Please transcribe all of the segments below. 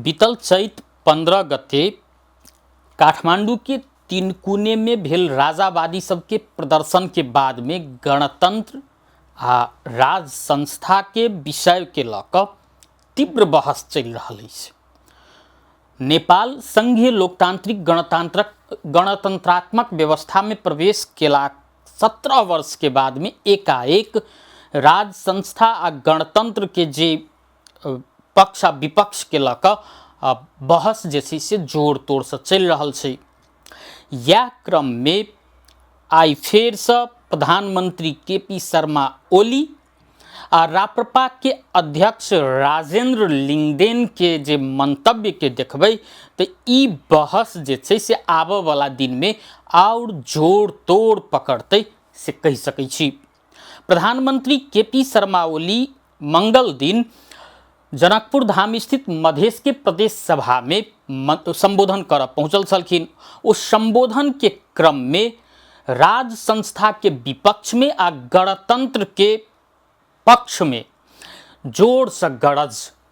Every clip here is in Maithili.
बीतल चैत 15 गते काठमांडू के तिनकुने में भेल राजावादी सबके प्रदर्शन के बाद में गणतंत्र आ राज संस्था के विषय के लऽ कऽ तीव्र बहस चलि रहल अछि। नेपाल संघीय लोकतांत्रिक गणतंत्रात्मक व्यवस्था में प्रवेश केला 17 वर्ष के बाद में एकाएक राज संस्था आ गणतंत्र के जे पक्ष आ विपक्ष के लऽ कऽ बहस जे छै से जोर तोड़सँ चलि रहल छै। इएह क्रममे आइ फेरसँ प्रधानमंत्री के पी शर्मा ओली आ राप्रपा के अध्यक्ष राजेंद्र लिंगदेन के जे मंतव्य के देखबै तऽ ई बहस जे छै से आबऽ वाला दिनमे आओर जोर तोड़ पकड़तै से कहि सकै छी। प्रधानमंत्री के पी शर्मा ओली मंगल दिन जनकपुर धाम स्थित मधेश के प्रदेश सभा में संबोधन करऽ पहुंचल छलखिन। ओ संबोधन के क्रम में राज संस्था के विपक्ष में आ गणतंत्र के पक्ष में जोर से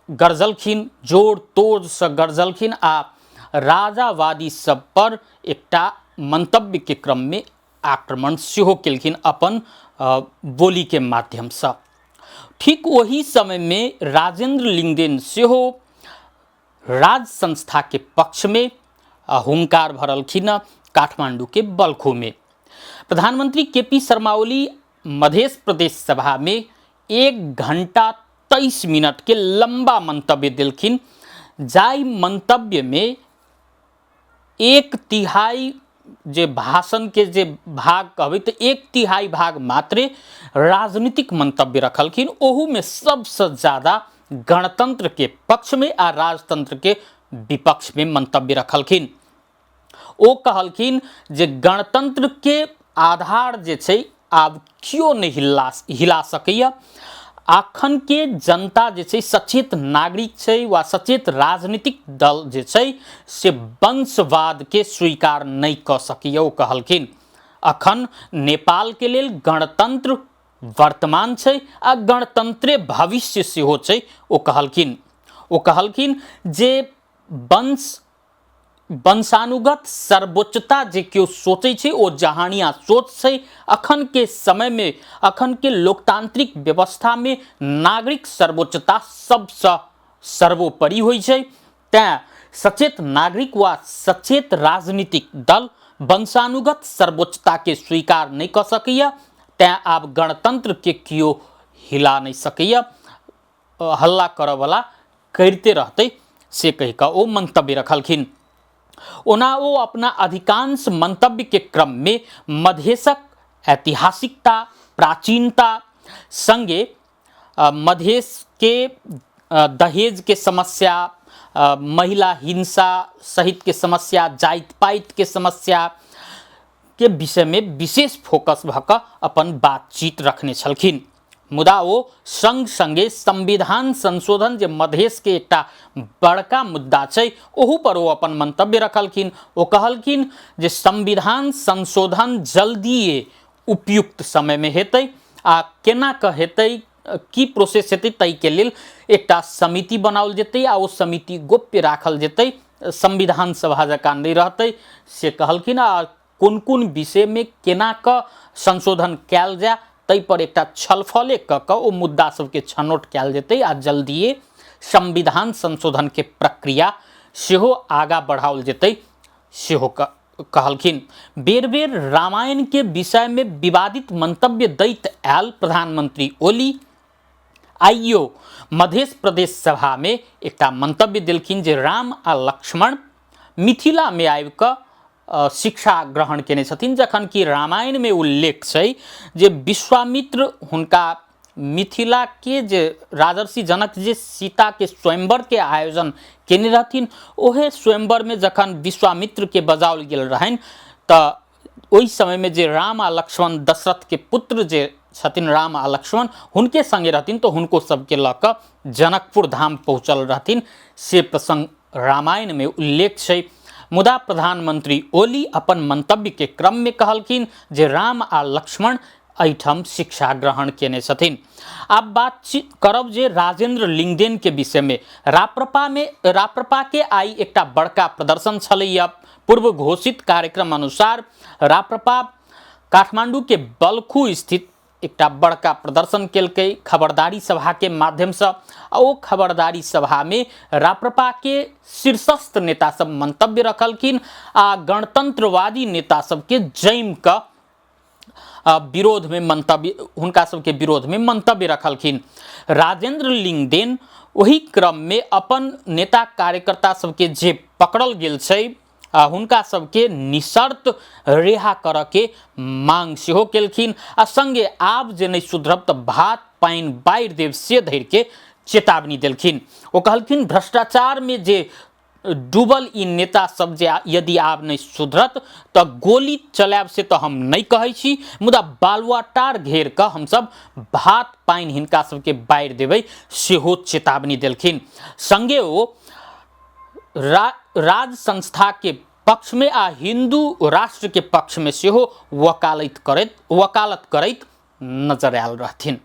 गरजलखिन, जोर तोड़ से गरजलखिन आ राजावादी सब पर एकटा मंतव्य के क्रम में आक्रमण सेहो केलखिन अपन बोली के माध्यम से। ठीक ओही समय में राजेंद्र लिंगदेन सेहो राज संस्था के पक्ष में हुंकार भरलखिन काठमांडू के बलखो में। प्रधानमंत्री के पी शर्मा ओली मधेश प्रदेश सभा में 1 घंटा 23 मिनट के लंबा मंतव्य देलखिन, जाहि मंतव्य में 1/3 जे भाषण के जे भाग कहबै तऽ 1/3 भाग मात्रे राजनीतिक मंतव्य रखलखिन। ओहू में सबसे ज्यादा गणतंत्र के पक्ष में आ राजतंत्र के विपक्ष में मंतव्य रखलखिन। ओ कहलखिन जे गणतंत्र के आधार जे छै आब केओ नहि हिला सकैया। अखन के जनता जे छै सचेत नागरिक छै वा सचेत राजनीतिक दल जे छै से वंशवाद के स्वीकार नहि कऽ सकैया। ओ कहलखिन अखन नेपाल के लेल गणतंत्र वर्तमान छै आ गणतंत्रे भविष्य सेहो छै। ओ कहलखिन जे वंशानुगत सर्वोच्चता जे केओ सोचै छै ओ जहानिया सोच छै। अखन के समय में, अखन के लोकतांत्रिक व्यवस्था में नागरिक सर्वोच्चता सबसँ सर्वोपरि होइ छै। तैं सचेत नागरिक वा सचेत राजनीतिक दल वंशानुगत सर्वोच्चता के स्वीकार नहि कऽ सकैया। तैं आब गणतंत्र के केओ हिला नहि सकैया, हल्ला करऽवला करिते रहतै से कहि कऽ ओ मंतव्य रखलखिन। ओना ओ अपना अधिकांश मंतव्य के क्रम में मधेशक ऐतिहासिकता, प्राचीनता संगे मधेश के दहेज के समस्या, महिला हिंसा सहित के समस्या, जाति पाति के समस्या के विषय में विशेष फोकस भऽ कऽ अपन बातचीत रखने छलखिन। मुदा ओ संग संगे संविधान संशोधन जे मधेश के एकटा बड़का मुद्दा छै ओहू पर ओ अपन मंतव्य रखलखिन। ओ कहलखिन जे संविधान संशोधन जल्दिए उपयुक्त समय में हेतै आ केना कऽ हेतै, की प्रोसेस हेतै ताहिके लेल एकटा समिति बनाओल जेतै आ ओ समिति गोप्य राखल जेतै, संविधान सभा जकाँ नहि रहतै से कहलखिन। आ कोन कोन विषयमे केना कऽ संशोधन कयल जाय ताहि पर एकटा छलफले कऽ कऽ ओ मुद्दा सबके छनौट कयल जेतै आ जल्दिए संविधान संशोधनके प्रक्रिया सेहो आगाँ बढ़ाओल जेतै सेहो कहलखिन। बेर बेर रामायण के विषय में विवादित मंतव्य दैत आयल प्रधानमंत्री ओली आइयो मधेश प्रदेश सभा में एकटा मंतव्य देलखिन जे राम आ लक्ष्मण मिथिला में आबि कऽ शिक्षा ग्रहण केने छथिन, जखन कि रामायण में उल्लेख छै जे विश्वामित्र हुनका मिथिला के जे राजर्षि जनक जे सीता के स्वयंवर के आयोजन केने रहथिन, ओहे स्वयंवर में जखन विश्वामित्र के बजाओल गेल रहनि तऽ ओहि समय में जे राम आ लक्ष्मण दशरथ के पुत्र जे छथिन राम आ लक्ष्मण हुनके संगे रहथिन तऽ हुनको सबके लऽ कऽ जनकपुर धाम पहुँचल रहथिन से प्रसंग रामायण में उल्लेख छै। मुदा प्रधानमंत्री ओली अपन मंतव्य के क्रम में कहलखिन जे राम आ लक्ष्मण एहिठाम शिक्षा ग्रहण केने छथिन। आब बातचीत करब जे राजेंद्र लिंगदेन के विषय में। राप्रपा में राप्रपा के आई एकटा बड़का प्रदर्शन छलैया। पूर्व घोषित कार्यक्रम अनुसार राप्रपा काठमांडू के बलखू स्थित एकटा बड़का प्रदर्शन केलकै खबरदारी सभा के माध्यम से। आ ओ खबरदारी सभा में राप्रपा के शीर्षस्थ नेता सब मंतव्य रखलखिन आ गणतंत्रवादी नेता सबके जमि कऽ विरोध में मंतव्य, हुनका सबके विरोध में मंतव्य रखलखिन। राजेंद्र लिंगदेन ओहि क्रम में अपन नेता कार्यकर्ता सबके जे पकड़ल गेल छै हुनका सबके निशर्त रिहा करऽ के मांग सेहो केलखिन आ संगे आब जे नहि सुधरब तऽ भात पानि बारि देब से धरि के चेतावनी देलखिन। ओ कहलखिन भ्रष्टाचार में जे डूबल ई नेता सब जे यदि आब नहि सुधरत तऽ गोली चलायब से तऽ हम नहि कहै छी, मुदा बालुआटार घेर कऽ हमसब भात पानि हिनका सबके बारि देबै सेहो चेतावनी देलखिन। संगे ओ राज संस्था के पक्ष में आ हिंदू राष्ट्र के पक्ष में सेहो वकालत करैत नजर आयल रहथिन।